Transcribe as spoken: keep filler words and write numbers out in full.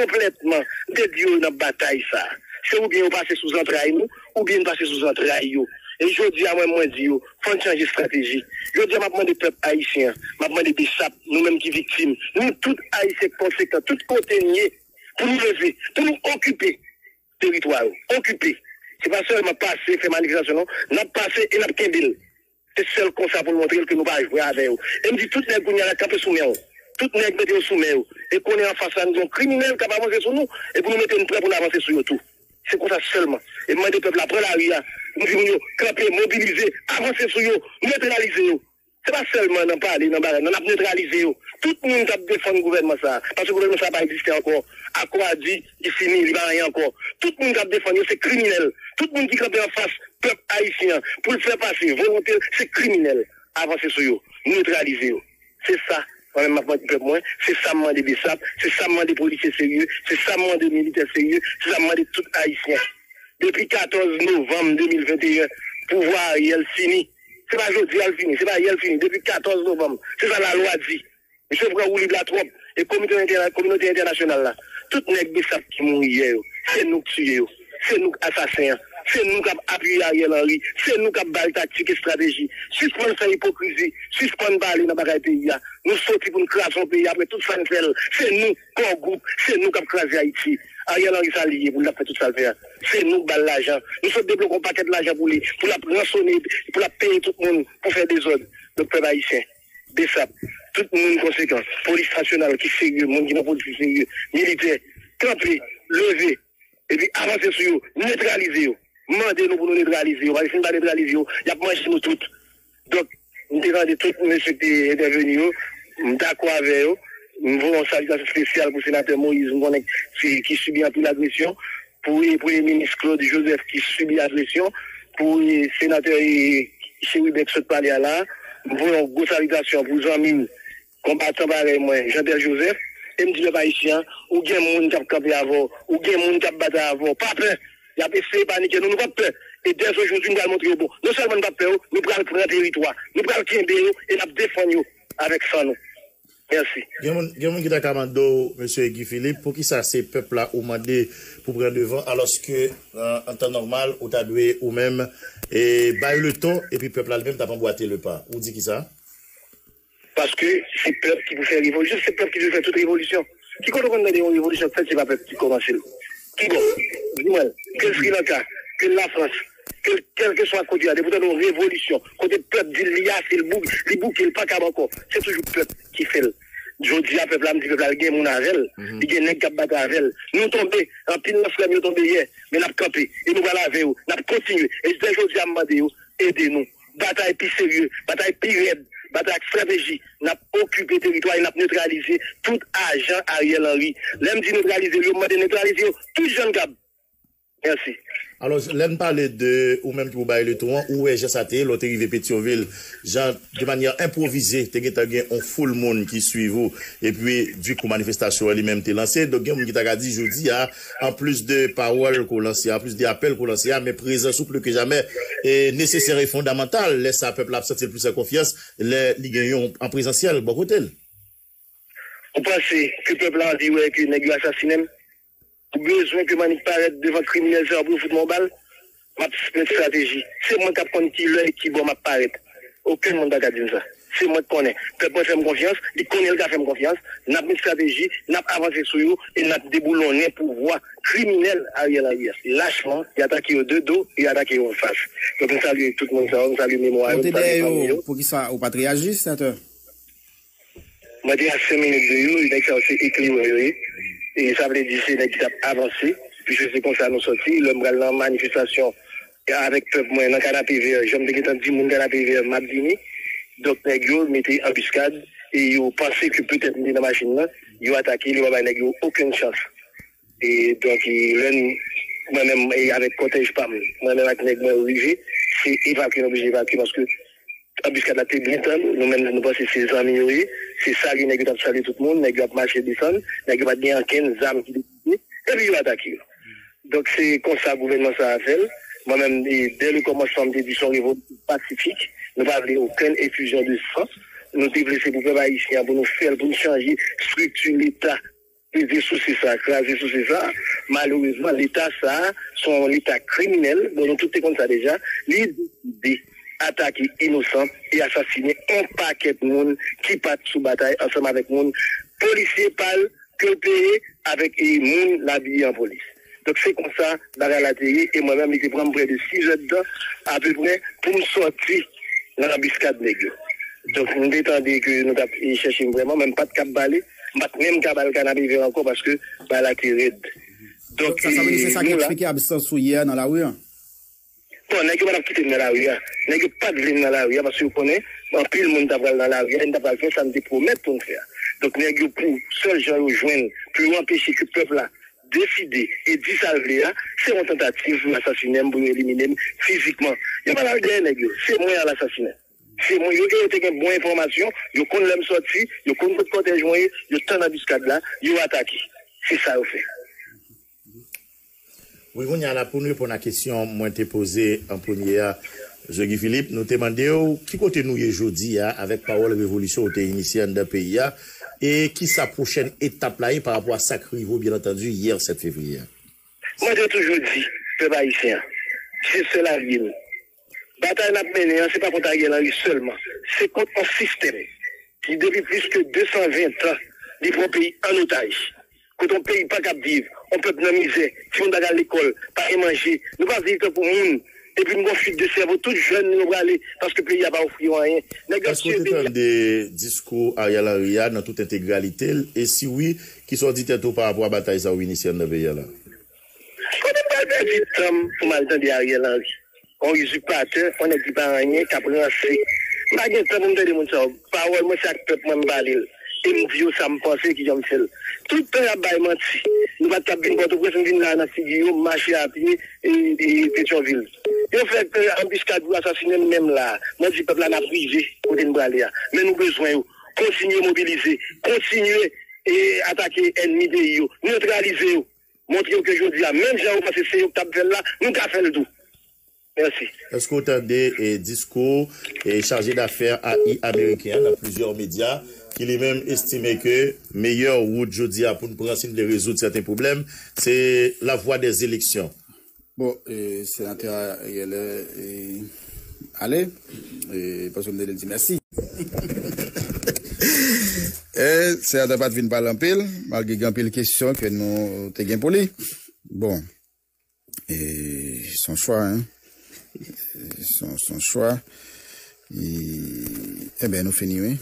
konplètman dedye yo nan batay sa a. Se oubyen yo pase sou zantray nou, oubyen n pase sou zantray yo. E jodi a, mwen, mwen di yo, fò n chanje estrateji. Jodi a, m ap mande pèp ayisyen an, m ap mande BSAP, nou menm ki viktim, nou tout Ayisyen konsekan, tout kote n ye, pou nou leve, pou nou okipe teritwa yo, okipe. Se pa sèlman pase, fè manifestasyon, non. N ap pase e n ap kenbe l. Se sèl konsa pou n montre l ke nou pa jwe avè yo. E m di tout nèg kounye a la kanpe sou men yo. Tout nèg mete yo sou men yo. E konnen anfas la, nou gen yon kriminèl k ap avanse sou nou. E pou nou mete n prè pou n avanse sou yo tou. Se konsa sèlman. E m mande pèp la pran lari a. M di moun yo, kanpe, mobilize, avanse sou yo, netralize yo. Se pa sèlman nan pale, nan bagay, non, n ap netralize yo. Tout moun k ap defann gouvènman sa a, paske gouvènman sa a pa egziste ankò. Akò a di, li fini, li pa anyen ankò. Tout moun k ap defann yo, se kriminèl. Tout moun ki kanpe anfas pèp ayisyen an pou l fè pase volonte l, se kriminèl. Avanse sou yo, netralize yo. Se sa, mwen menm, m ap mande pèp mwen, se sa m mande BSAP, se sa m mande polisye serye, se sa m mande militè serye, se sa m mande tout Ayisyen. Depi katòz novanm de mil venteyen, pouvwa Ariel fini. Se pa jodi a l fini, se pa yè l fini. Depi katòz novanm, se sa lalwa di. Misye pran woulib la twòp. E komite entèna-, kominote entènasyonal la, tout nèg BSAP ki mouri yè yo, se nou k tiye yo. Se nou k asasen an. Se nou k ap apiye Ariel Henry. Se nou k ap ba l taktik, estrateji. Sispann fè ipokrizi. Sispann pale nan bagay peyi a. Nou soti pou n kraze yon peyi apre tout sa n fè l. Se nou, Core Group, se nou k ap kraze Ayiti. Ariel Henry sa l ye pou l ap fè tout sa l fè a. Se nou k ba l lajan. Nou sot debloke yon pakèt lajan pou li, pou l ap ransone, pou l ap peye tout moun pou fè dezòd. Donk, pèp ayisyen, BSAP, tout moun konsekan, polis nasyonal ki serye, moun ki nan polis ki serye, militè, kanpe, leve, epi avanse sou yo, netralize yo. Mande nou pou nou netralize yo, paske si n pa netralize yo, y ap manje nou tout. Donk, m te tande tout mesye ki te entèveni yo, m dakò avè yo. M voye yon salitasyon espesyal pou senatè Moïse, m konnen ki, ki sibi anpil agresyon, pou e, premye minis Claude Joseph ki sibi agresyon, pou e, senatè e, Chérubin k sot pale a la, m voye yon gwo salitasyon pou zanmi m, konbatan parèy mwen, Jean Pierre Joseph, e m di pèp ayisyen an, ou gen moun k ap kanpe avè w, ou gen moun k ap batay avè w, pa pè, y ap eseye panike nou, nou p ap pè. E dèzojodi, nou pral montre yo, bon, non sèlman nou p ap pè yo, nou pral pran teritwa, nou pral kenbe yo e n ap defann yo avèk san nou. Mèsi. Gen moun, gen moun ki ta ka mande w, mesye Guy Philippe, poukisa se pèp la ou mande pou pran devan, alòske, euh, an tan nòmal, ou ta dwe ou menm, e, bay leton, epi pèp la li menm t ap anbwate lepa. Ou di kisa? Paske se pèp ki pou fè revolisyon, se pèp ki dwe fè tout revolisyon. Ki kote w konn tande yon revolisyon k fèt, se pa pèp ki kòmanse l? Ki bò? Di mwen, ke Sri Lanka, ke Lafrans, ke kèlkeswa kote a, depi w tande yon revolisyon, kote pèp di l li ase, l bou-, li bouke, l pa kab ankò, se toujou pèp ki fè l. Jodi a, pèp la, m di pèp la, l gen moun avè l, li gen nèg k ap batay avè l. Nou tonbe, anpil nan frè m yo tonbe yè, men n ap kanpe, e nou pral avè yo, n ap kontinye. E jis jodi a, m mande yo, ede nou. Batay pi serye, batay pi rèd, batay ak estrateji. N ap okipe teritwa e n ap netralize tout ajan Ariel Henry. Lè m di netralize yo, m mande netralize yo tout jan n kab. Mèsi. Alò, lè n pale de ou menm ki pou bay leton an, ou wè jan sa te ye, lè w te rive Petyonvil, jan de manyè enpwovize, te gentan gen yon foul moun ki swiv ou, epi, dikou, manifestasyon an li menm te lanse. Donk, gen moun ki ta ka di, jodi a, anplis de pawòl ke w lanse, anplis de apèl ke w lanse a, men prezans ou plis ke jamè e nesesè e fondamantal. Lè sa, pèp la ap santi l plis an konfyans, lè li gen yon an prezansyèl bò kote l. Ou panse ke pèp la anvi wè ke nèg yo asasinen m? Ou bezwen ke m annik parèt devan kriminèl sa yo pou yo fout mwen yon bal? M ap met estrateji. Se mwen k ap konn ki lè e ki bò m ap parèt. Okenn moun pa ka di m sa. Se mwen k konnen. Pèp mwen fè m konfyans, li konnen l ka fè m konfyans. N ap met estrateji, n ap avanse sou yo e n ap deboulonnen pouvwa kriminèl Ariel Henry a. Lachman, y atake yo de do, y atake yo anfas. Donk, m salye tout moun sa yo, m salye memwa yo, m salye fanmi yo. Poukisa ou pa t reyaji, senatè? Mwen te a senk minit de yo, e nèg sa yo se eklerè yo ye. E sa vle di se nèg ki t ap avanse, piske se konsa nou sòti. Lè m pral nan manifestasyon avèk pèp mwen nan Kanapevè, jan m te gentan di moun Kanapevè m ap vini. Donk, nèg yo mete anbiskad e yo panse ke petèt m te nan machin nan, yo atake l, yo pa bay nèg yo okenn chans. E donk, e, lè n, mwen menm, e, avèk kòtèj pa m, mwen menm ak nèg mwen yo rive, se evakye nou oblije evakye paske anbiskad la te byen tann, nou menm nou panse se zanmi yo ye, se salye nèg yo t ap salye tout moun, nèg yo ap mache desann, nèg yo pa t gen ankenn zam ki te kite, epi yo atake yo. Donk se konsa gouvènman sa a fè l. Mwen menm, e, dès le commencement, m te di se yon revolisyon pasifik, nou pa vle okenn efizyon de san, nou te vle se pou pèp ayisyen an, pou nou fè l, pou nou chanje estrikti Leta peze sou se sa, kraze sou se sa. Malerezman, Leta sa a, se yon Leta kriminèl. Bon, nou tout te konn sa deja. Li deside atake inosan e asasinen yon pakèt moun ki pa t sou batay ansanm avèk moun polisye pa l ke l peye avèk e moun l abiye an polis. Donk, se konsa bagay la te ye, e mwen menm, li te pran m prè de sis èdtan, apeprè, pou m sòti nan anbiskad nèg yo. Donk, m te tande ke nou t ap, e, chèche m vrèman, men m pa t kab bale, m pa t menm ka bal kanapevè ankò paske bagay la te rèd. Donk, Donk, sa, sa vle di se e, sa ki nou la. Eksplike absans ou yè nan lari a? Bon, nèg yo pa t ap kite m nan lari a. Nèg yo pa t vle m nan lari a paske yo konnen anpil moun ta pral nan lari a e m ta pral fè sa m te pwomèt pou m fè a. Donk, nèg yo, pou sèl jan yo jwenn pou yo anpeche ke pèp la deside e di sa l vle a, se yon tantativ pou asasinen m, pou yo elimine m fizikman. Yo pa t al dèyè nèg yo, se mwen al asasinen. Se mwen, yo, yo te gen bon enfòmasyon, yo konn lè m sòti, yo konn kot kòtèj mwen ye, yo tann anbiskad la, yo atake. Se sa yo fè. Wi, kounye a la, pou n reponn a kesyon mwen te poze an premye a, Jean Guy Philippe, nou te mande w ki kote nou ye jodi a avèk pawòl revolisyon ou te inisye anndan peyi a, e kisa pwochèn etap la ye pa rapò a sa k rive w, byen antandi, yè sèt fevriye a? Mwen te toujou di pèp ayisyen an, se sèl alye nou. Batay n ap mennen an, se pa kont Ariel Henry sèlman. Se kont yon sistèm ki, depi plis ke de san ven tan, li pran peyi an otaj. Kote yon peyi pa kab viv, yon pèp nan mizè, timoun pa ka al lekòl, pa gen manje, nou pa viv tankou moun. Epi n gon fik de sèvo, tout jèn nou yo prale paske peyi a pa ofri yo anyen. Nèg yo ap tiye peyi a. Èske w te tande diskou Ariel Henry a nan tout entegralite l? E si wi, kisa w di tèt ou pa rapò a batay sa w inisye anndan peyi a la? Kote m pral pèdi tan m pou m al tande Ariel Henry? Yon izipatè, yon nèg ki pa anyen, k ap ranse. M pa gen tan pou m tande moun sa yo. Pawòl mwen se ak pèp mwen m pale l. E m di yo sa m panse, kijan m fè l. Tout tan y ap bay manti. Nou pa t ap vin Pòtoprens, m vin la a nan figi yo, m mache a pye e, e Petyonvil. Yo fè anbiskad, yo asasinen m menm la a. Mwen di pèp la n ap rive kote n prale a. Men nou bezwen yo. Kontinye mobilize. Kontinye e atake ènmi peyi yo. Netralize yo. Montre yo ke jodi a, menm jan yo panse se yo k t ap fè l la, nou ka fè l tou. Mèsi. Èske w tande diskou chaje dafè A I ameriken an nan plizyè medya ki li menm estime ke meyè wout jodi a pou n pran si n vle rezoud sèten pwoblèm, se lavwa dè eleksyon? Bon, senatè Ariel ale, paske m te vle di mèsi. Senatè pa t vin pale anpil, malgre gen anpil kesyon ke nou te gen pou li. Bon, se yon chwa, hein. Se yon chwa. Enben, nou fini, wi.